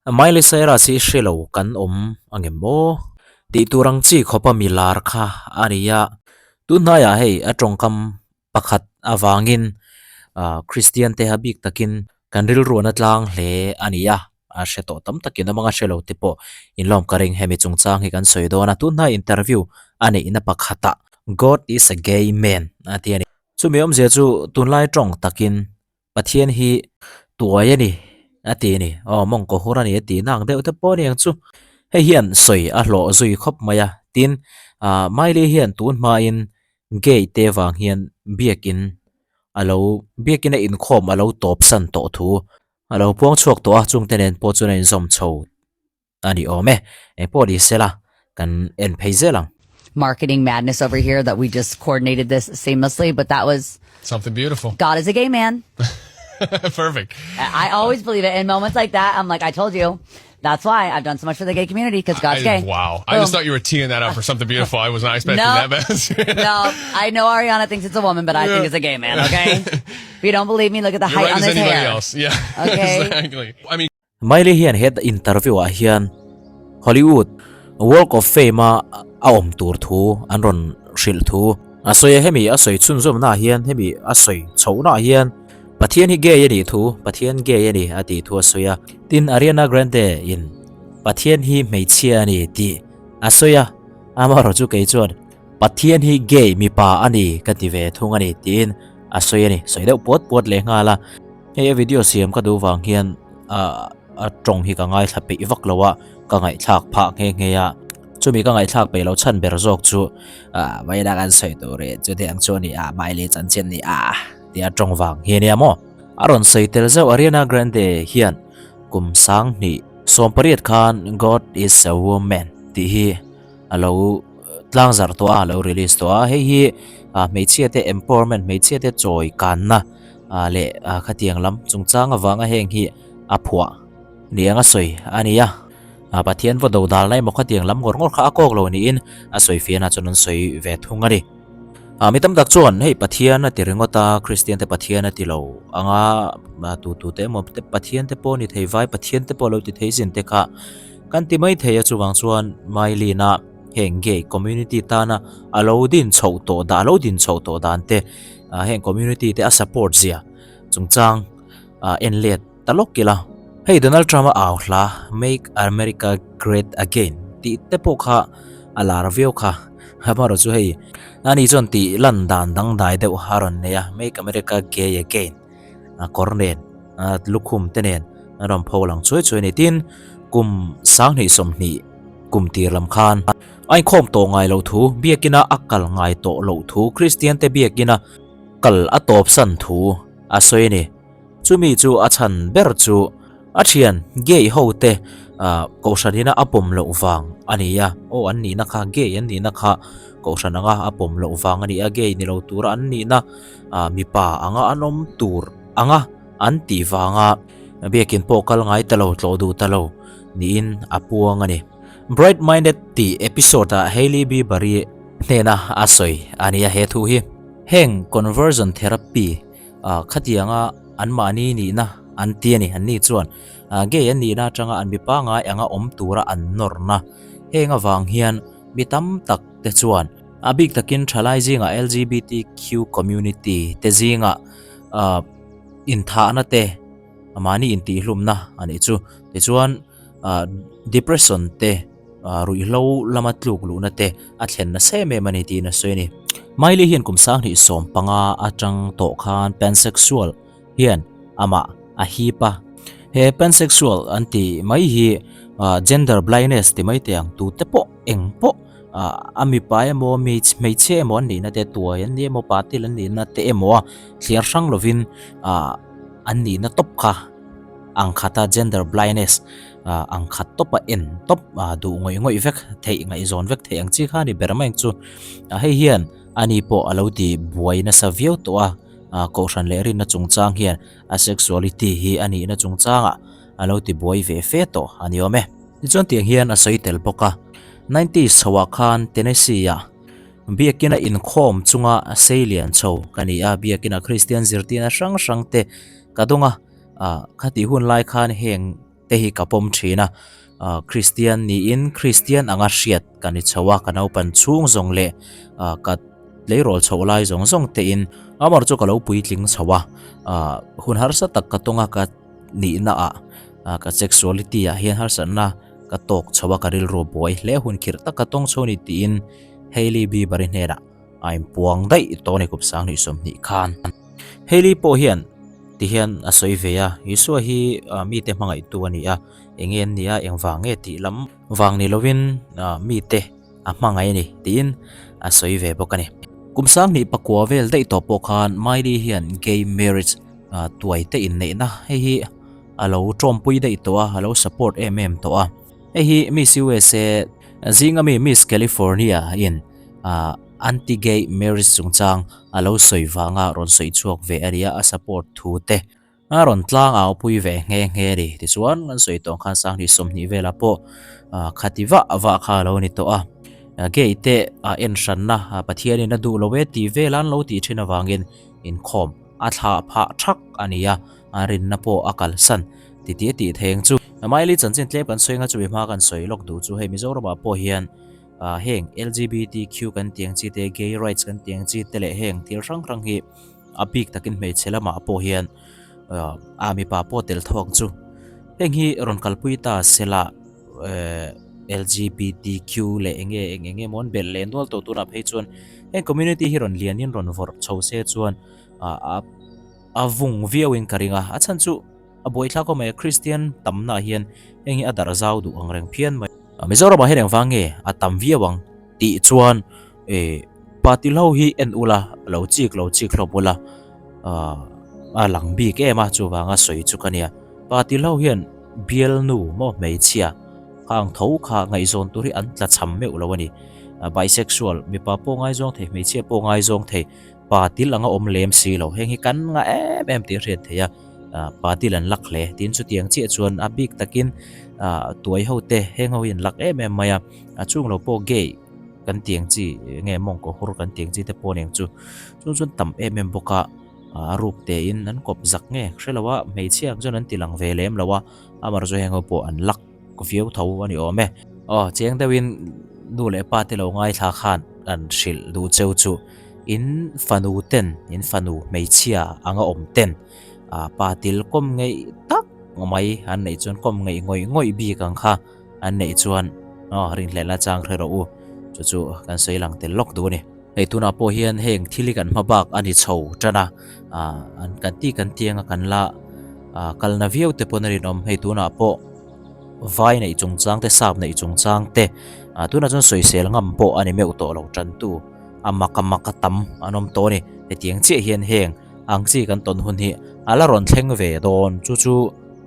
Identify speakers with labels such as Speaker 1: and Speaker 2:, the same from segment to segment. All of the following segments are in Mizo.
Speaker 1: Miley Cyrus hi hre lo kan awm angem maw? Tih tur ang chi khawpa mi lar kha a ni a, tunhnaiah hei a tawngkam pakhat avangin Kristian te a bik takin kan rilruan a tlang hle a ni a, a hre tawh tam takin awm ang a hre lo te pawh inlawm ka ring hemi chungchang hi kan sawi dawn a, tunhnai interview a neihna pakhatah God is a gay man a ti a ni. Chumi awmzia chu tunlai tawng takin Pathian hi tuai a ni a ti a ni. Aw mawngkaw hur a ni a tih na ang deuh te pawh a ni ang chu. Hei hian sawi a hlawh zui khawp mai a, tin ah Miley hian tun hmain gay te vang hian biakin a lo biakin a inkhawm a lo tawp san tawh thu a lo puang chhuak tawh a, chungte nen pawh chuan a inzawm chho a ni awm e. Engpawh ni sela kan en phei zel ang.
Speaker 2: Marketing madness over here that we just coordinated this seamlessly, but that was
Speaker 3: something beautiful.
Speaker 2: God is a gay man.
Speaker 3: Perfect.
Speaker 2: I always believe it. In moments like that, I'm like, I told you. That's why I've done so much for the gay community because God's gay.
Speaker 3: Wow. I just thought you were teeing that up for something beautiful. I was not expecting
Speaker 2: No.
Speaker 3: that.
Speaker 2: No, I know Ariana thinks it's a woman, but I think it's a gay man, okay? If you don't believe me, look at the
Speaker 3: You're
Speaker 2: height
Speaker 3: right
Speaker 2: on
Speaker 3: as
Speaker 2: his
Speaker 3: anybody
Speaker 2: hair.
Speaker 3: else. Yeah.
Speaker 2: Okay.
Speaker 3: Exactly. I mean,
Speaker 1: Miley hian he interview ah hian Hollywood Walk of Fame a a awm tur thu an rawn hrilh thu a sawi a, hemi a sawi chhunzawmna ah hian hemi a sawi chhohna ah hian Pathian hi gay a nih thu Pathian gay a ni a tih thu a sawi a, tin Ariana Grande in Pathian hi hmeichhia a ni tih a sawi a, amaherawh chu kei chuan Pathian hi gay mipa a ni ka ti ve thung a ni tiin a sawi a ni, sawi deuh puat puat leh nghal a. Hei a video siam ka duh vang hian ah a tawng hi ka ngaithla peih vak lo a, ka ngaihthlak phah nghe nghe a, chumi ka ngaihthlak peih loh chhan ber zawk chu ah vawiin a kan sawi tur hi chu tiang chu a ni a, Miley chanchin a ni a tih a tawng vang hi a nia maw. A rawn sawi tel zauh Ariana Grande hian kum 2018 khan God is a woman tih hi a lo tlang zarh tawh a, a lo release tawh a, hei hi ah hmeichhia te empowerment hmeichhia te chawi kanna ah leh ah khatiang lam chungchang avanga heng hi a phuah ni anga sawi a ni a, ah Pathian vaw do dal na emaw khatiang lam ngawr ngawr kha a kawk lo niin a sawi fiahna chuan an sawi ve thung a ni. Ah mi tam tak chuan hei Pathian a ti ringawt a, Kristian te Pathian a ti lo anga tu tu te emaw Pathian te pawh ni thei vai Pathian te pawh lo ti thei zin te kha Kan ti mai thei a chuvang chuan Mylene-a heng gay community tana a lo din chhoh tawh dah a lo din chhoh tawh dan te heng community te a support zia chungchang en let ta lawk ila. Hei Donald Trump-a au hla Make America Great Again tih te pawh kha a lar viau kha. Amaherawh chu hei ani chuan tih lan dan dangdai deuh a rawn nei a Make America Gay Again. a kawr nen a lukhum te nen an rawn pho lang chuai chuai a ni tin kum 2020 kum tir lam khan a inkhawm tawh ngai loh thu biakin a a kal ngai tawh loh thu Kristian te biakin a kal a tawp san thu a sawi a ni chumi chu a chhan ber chu a thian gay ho te ah kohhran ina a pawm loh vang a ni a aw an nihna kha gay an nihna kha kohhran anga a pawm loh vang a ni a gay ni lo tura an nihna. ah mipa anga an awm tur anga an tih vanga biakin pawh kal ngai ta lo tlawh duh ta lo niin a puang a ni. Bright Minded tih episode ah Hailey Bieber i hnena a sawi a nia he thu hi. Heng conversion therapy ah khatianga anmahni nihna an ti a ni. Anni chuan gay an nihna atanga an mipa ngai anga awm tura an nawrna heng avang hian mi tam tak te chuan A bik takin thalai zingah LGBTQ community te zingah ah inthahna te mahni intihhlumna a nih chu. Tichuan ah depression te ah ruihhlo lama tluk luhna te a thlen nasa em em a ni tiin a sawi a ni. Miley hian kum 2015 atang tawh khan pansexual hian amah a hip a. He pansexual an tih mai hi ah gender blindness ti mai teh ang tute pawh eng pawh a mipa emaw hmeichhia emaw an nihna te tuai an ni emaw patil an nihna te emaw a thliar hrang lovin ah an nihna tawp kha ang khata gender blindness ah ang khat tawp a en tawp ah duh ngawih ngawih vek theih ngaihzawn vek theih ang chi kha a ni ber mai ang chu ah hei hian ani pawh a lo ti buai nasa viau tawh a ah kohhran leh rinna chungchang hian a sexuality hi a nihna chungchangah a lo ti buai ve fe tawh a ni awm e. Tichuan tiang hian a sawi tel bawk a, Nineties chhoah khan Tennessee-ah biakina inkhawm chunga seilian chho ka ni a, biakina Kristian zirtirna hrang hrang te ka dawng a, ah khatih hun lai khan heng te hi ka pawm thin a, Kristian niin Kristian anga hriat ka ni chho a, ka naupan chhung zawng leh ka tleirawl chhoh lai zawng zawng tein amar chu ka lo puitling chho a, hun harsa tak ka tawng a ka nihna ah ka sexuality ah hian harsatna ka tawk chho a ka rilru buai hle hun khirh tak ka tawng chho a ni tiin Hailey Bieber-i hnenah a inpuang daih tawh a ni kum 2020 khan. Hailey pawh hian tihian a sawi ve a, Isua hi mite hmangaihtu a ni a, eng nge an nih a, eng vang nge tih lam vang ni lovin mite a hmangaih a ni tiin a sawi ve bawk a ni. Kum 2009 vel daih tawh pawh khan Miley hian gay marriage tuai te inneihna hei hi a lo tawmpui daih tawh a, a lo support em em tawh a. Hei hi Miss USA zinga mi Miss California in anti-gay marriage chungchang a lo sawi vanga rawn sawi chhuak ve a nia, a support thu te a rawn tlang au pui ve nghe nghe a ni. Tichuan kan sawi tawh ang khan 2020 velah pawh khati vah vah kha a lo ni tawh a. Gay te en hranna Pathianin a duh lo e tih vel an lo tih thin avangin inkhawm a thlah phah thak a ni a, a rinna pawh a kalsan titi a tih thei ang chu. Miley chanchin tlem kan sawi anga chumi hma kan sawi lawk duh chu hei Mizoramah pawh hian heng LGBTQ kan tih ang chi te, gay rights kan tih ang chi te leh heng thil hrang hrang hi a bik takin hmeichhe lamah pawh hian a mipa pawh tel tho ang chu. Heng hi rawn kalpui ta sela LGBTQ leh eng nge eng eng emaw an belh leh nual tawh tunah phei chuan heng community hi rawn lianin rawn vawrh chho se chuan a vung viauin ka ring a, a chhan chu a buaithlak awm mai a, Kristian tamnaah hian heng hi a darh zau duh ang reng phian mai. Mizoramah hian engvang nge a tam viau ang tih chuan eh party ho hi en ula lo chik lo chik hlawm ula a lang bik em a chuvanga sawi chu ka nia. Party ho hian bialnu maw hmeichhia khang tho kha ngaihzawn tur hi an tla cham meuh lo a ni. Bisexual mipa pawh ngaizawng thei hmeichhia pawh ngaizawng thei. Pa til anga awm lem si lo, heng hi kan nga em em tih a hriat theih a, pa til an lak hle. Tin chutiang chiah chuan a bik takin tuai ho te heng ho hi an lak em em mai a, a chung lo pawh gay kan tih ang chi nge mawngkaw hur kan tih ang chi te pawh aniang chu, chung chuan tam em em bawk a, a ruk tein an kawp zak nge hre lo a, hmeichhia ang chuan an ti lang ve lem lo a, amaherawhchu heng ho pawh an lak. Ka fiau tho a ni awm e. Aw, chiang deuhin nu leh pa te lo ngaithla khan kan hrilh duh cheu chu in fanu ten, in fanu hmeichhia anga awm ten pa til kawm ngeih tak mai an neih chuan kawm ngeih ngawih ngawih bik ang kha an neih chuan aw rinhlelhna chang hre rawh u. Chu chu kan sawi lang tel lawk duh a ni. Hei tunah pawh hian heng thil hi kan hma bak a ni chho tan a, an kan tih kan tih anga kan la kalna viau te pawn a rinawm. Hei tunah pawh vai neih chungchang te sap neih chungchang te tunah chuan sawisel ngam pawh a ni meuh tawh lo tantu a mak a mak a tam an awm tawh a ni. Hetiang chiah hian heng ang chi kan tawn hun hi a la rawn thleng ve dawn chu chu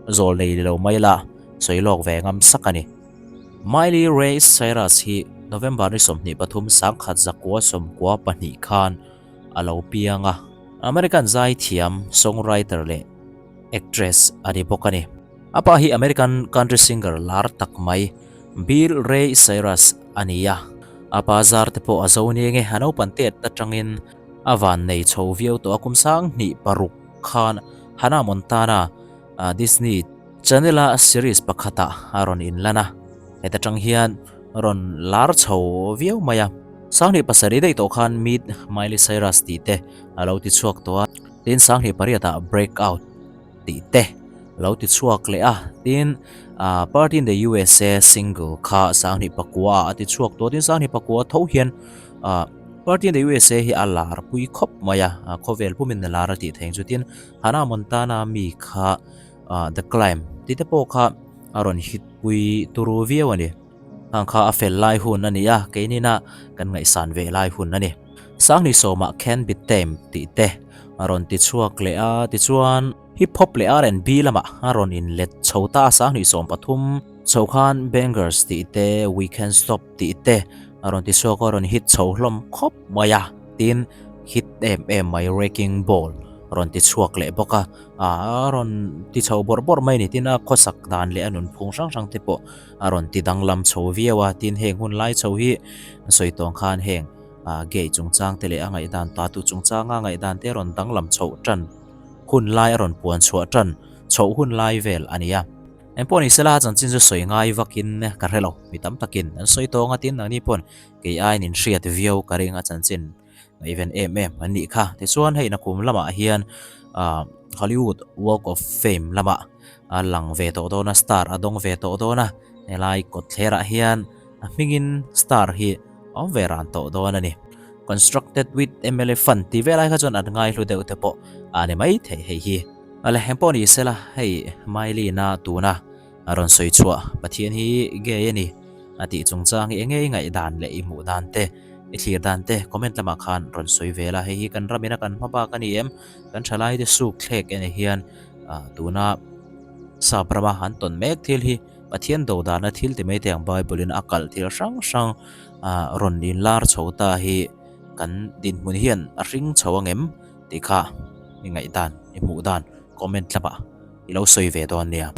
Speaker 1: zawl nei lo mai la sawi lawk ve ngam sak a ni. Miley Ray Cyrus hi November ni 23 1992 khan a lo piang a, American zaithiam, songwriter leh actress a ni bawk a ni. A pa hi American country singer lar tak mai Bill Ray Cyrus a ni a, a pa zar te pawh a zo nia nge a naupan tet atangin a van nei chho viau tawh a, kum 2006 khan Hannah Montana Disney Channel-a series pakhatah a rawn inlan a, heta tang hian rawn lar chho viau mai a. 2007 daih tawh khan Meet Miley Cyrus tih te a lo ti chhuak tawh a, tin 2008-ah Break Out tih te a lo ti chhuak leh a, tin Party in the USA single kha 2009-ah a ti chhuak tawh a, tin 2009 tho hian Party in the USA hi a lar pui khawp mai a, khawvel pumin a lar a tih theih ang chu, tin Hannah Montana mi kha The Climb tih te pawh kha a rawn hit pui turu viau a ni. Hang kha a fel lai hun a ni a, keinina kan ngaihsan ve lai hun a ni. 2010-ah Can't Be Tamed tih te a rawn ti chhuak leh a, tichuan Hip Hop leh R&B lamah a rawn inlet chho ta a, 2013 chho khan Bangers tih te, We Can't Stop tih te a rawn ti chhuak a, a rawn hit chho hlawm khawp mai a, tin hit em em mai Wrecking Ball a rawn ti chhuak leh bawk a. A rawn ti chho bawrh bawrh mai a ni tin a khawsak dan leh a nunphung hrang hrang te pawh a rawn ti danglam chho viau a tin heng hun lai chho hi sawi tawng khan heng gay chungchang te leh a ngaihdan ta tu chungchanga ngaihdan te a rawn danglam chhoh tan hun lai a rawn puan chhuah tan chhoh hun lai vel a ni a. Engpawh ni sela chanchin chu sawi ngai vakin ka hre lo, mi tam takin an sawi tawng a tin nangni pawn kei aiin in hriat viau ka ring a chanchin ngaihven em em an nih kha. Tichuan hei nakum lamah hian ah Hollywood Walk of Fame lamah a lang ve tawh dawn a, star a dawng ve tawh dawn a, helai kawtthlerah hian a hmingin star hi a awm ve ran tawh dawn a ni. Constructed with mla fund tih velai kha chuan an ngaihlu deuh te pawh a ni maithei hei hi. A leheng pawh ni sela, hei Mylene-a tuna a rawn sawi chhuah Pathian hi gay a ni a tih chungchang hi enge i ngaihdan leh i hmuh dan te, i thlir dan te comment lamah khan rawn sawi ve la. Hei hi kan ramina kan hma bak a ni em? Kan thalai te suk thlek en hian tuna sap rama an tawn mek thil hi Pathian do dana thil ti mai te ang Bible in a kalh thil hrang hrang rawn inlar chho ta hi kan dinhmun hian a hring chho angem? Tih kha i ngaihdan, i hmuh dan comment lamah i lo sawi ve dawn nia.